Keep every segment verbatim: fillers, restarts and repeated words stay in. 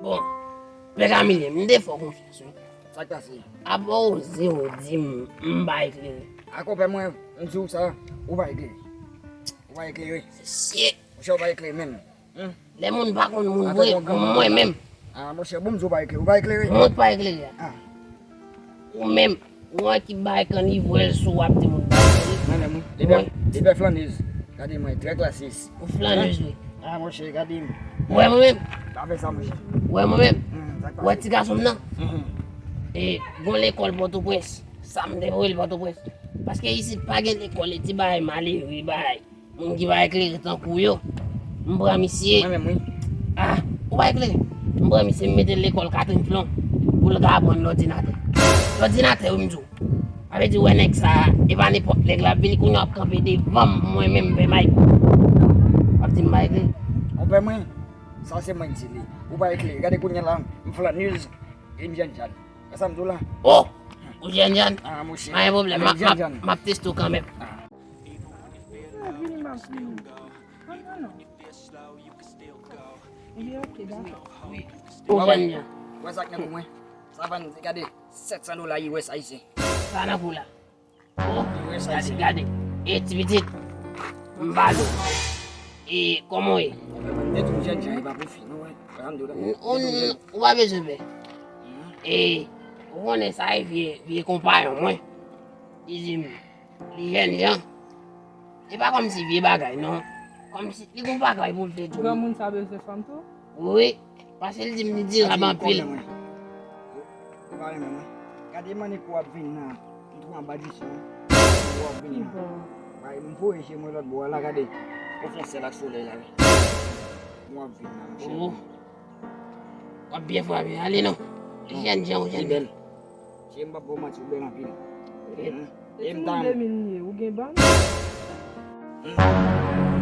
Bon, Pè Kamilye, m te fè w konfyans, wi. Sa k pase? Apa w oze w di m m pa eklere? A konpè mwen, m di w sa, ou pa eklere. Ou pa eklere. Mesye. Monchè, ou pa eklere menm. Hmm? Lè moun pa konn moun vre, mwen menm. Ah, monchè, bon, m di w pa eklere. Ou pa eklere? Mwen pa eklere. Ah. Ou menm, ou wè ki bay kannivwèl sou w ap di moun pa eklere. Mwen menm, wi. Libè, libè flannèz. Gade mwen, trè klasis. Ou flannèz, wi. Ah, monchè, gade m. Ou wè mwen menm? Pa fè sa, monchè. Ou wè mwen menm? Hmm, sa k pase? Ou wè ti gason m nan? Hmm. E, gon lekòl Pòtoprens. Sa m te voye l Pòtoprens. Paske isit pa gen lekòl, e ti bagay malere, bagay. Moun ki pa eklere tankou yo. M pran misye. Mwen menm, wi. Ah, ou pa eklere? M pran misye, m mete l lekòl Catherine Flon pou l ka aprann lòdinatè. Lòdinatè, wi, m di w. Sa vle di, wè nèg sa, e pa nenpòt nèg la, vini kounye a ap kanpe devan m, mwen menm, Pè Mike. W ap di m pa eklere? Konpè mwen, sa se mwen ki di li. Ou pa eklere. Gade kounye a la, m flannèz, e m jènjan. Wè sa m di w la? Oh! Ou jènjan? Ah, monchè. Pa gen pwoblèm, m ap, m ap, m ap teste w kanmenm. Ah. Vini, m ap vini. Non, non, non. Ou byen, ok, dakò. Ou jènjan. Wè sa k nan kou mwen. Sa vann, gade, sèt san dola U S ayisyen. Sa nan kou la. Oh, gade, gade. E, ti pitit. M ba nou. E, kòman w ye? Mwen, mwen, mwen, tou jènjan, e pa pou fi, non, wè. Wè sa m di w la. Ou, ou, ou pa bezwen pè. E, ou konnen sa e vye, vye konpayon mwen. Li di m, li jènjan. E pa kòmsi vye bagay, non. Kòmsi li gon bagay pou l te di w. Granmoun sa bezwen fanm tou? Wi, paske li di m li dirab anpil. Ou pa renmen mwen. Gade mannik ou ap vin nan. M tou anba disi, wi. Ou ap vin nan. Bay, m voye je mwen lòt bò a la, gade. Ou fè sèl ak solèy la, wi. Ou ap vin nan, monchè. Oh. W ap byen frape, ale non. Jènjan, ou jènjan. Bèl. Che, m p ap ba w manti, ou bèl anpil. E, hmm? E timoun de mil li ye, ou gen bann?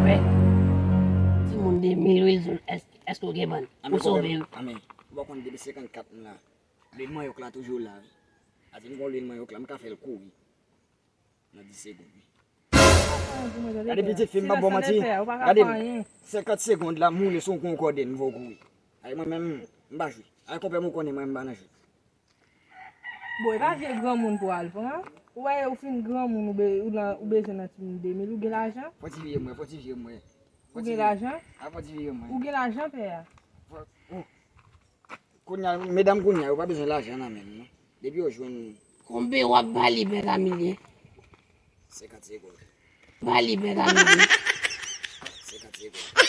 Wè. Timoun de mil, Wilson, èske, èske ou gen bann? Ou sove, wi. Anben, ou pa konn depi senkannkat m la. Lwil manyòk la toujou la, wi. Atè m gon lwil manyòk la, m ka fè l kouri. Nan dis segonn, wi. Gade pitit fi, m p ap ba w manti. Gade m, senkant segonn la, m woule sou yon konkòde, m fè w kouri. Ay, mwen menm, m pa jwe. Ay, konpè m, ou konnen mwen, m pa nan jwe. Bon, e pa vye granmoun pou al pran. Ou wè, ou fin granmoun, ou be-, ou nan, ou bezwen nan timoun de mil, ou gen lajan? Fò ti vye mwen, fò ti vye mwen. Ou gen lajan? A, fò ti vye mwen. Ou gen lajan, pè a? Fò, oh. Kounye a, medam kounye a, yo pa bezwen lajan nan men m, non. Depi yo jwenn. Konbe w ap ba li, Pè Kamilye? Senkant segonn. Ba li, Pè Kamilye. Senkant segonn.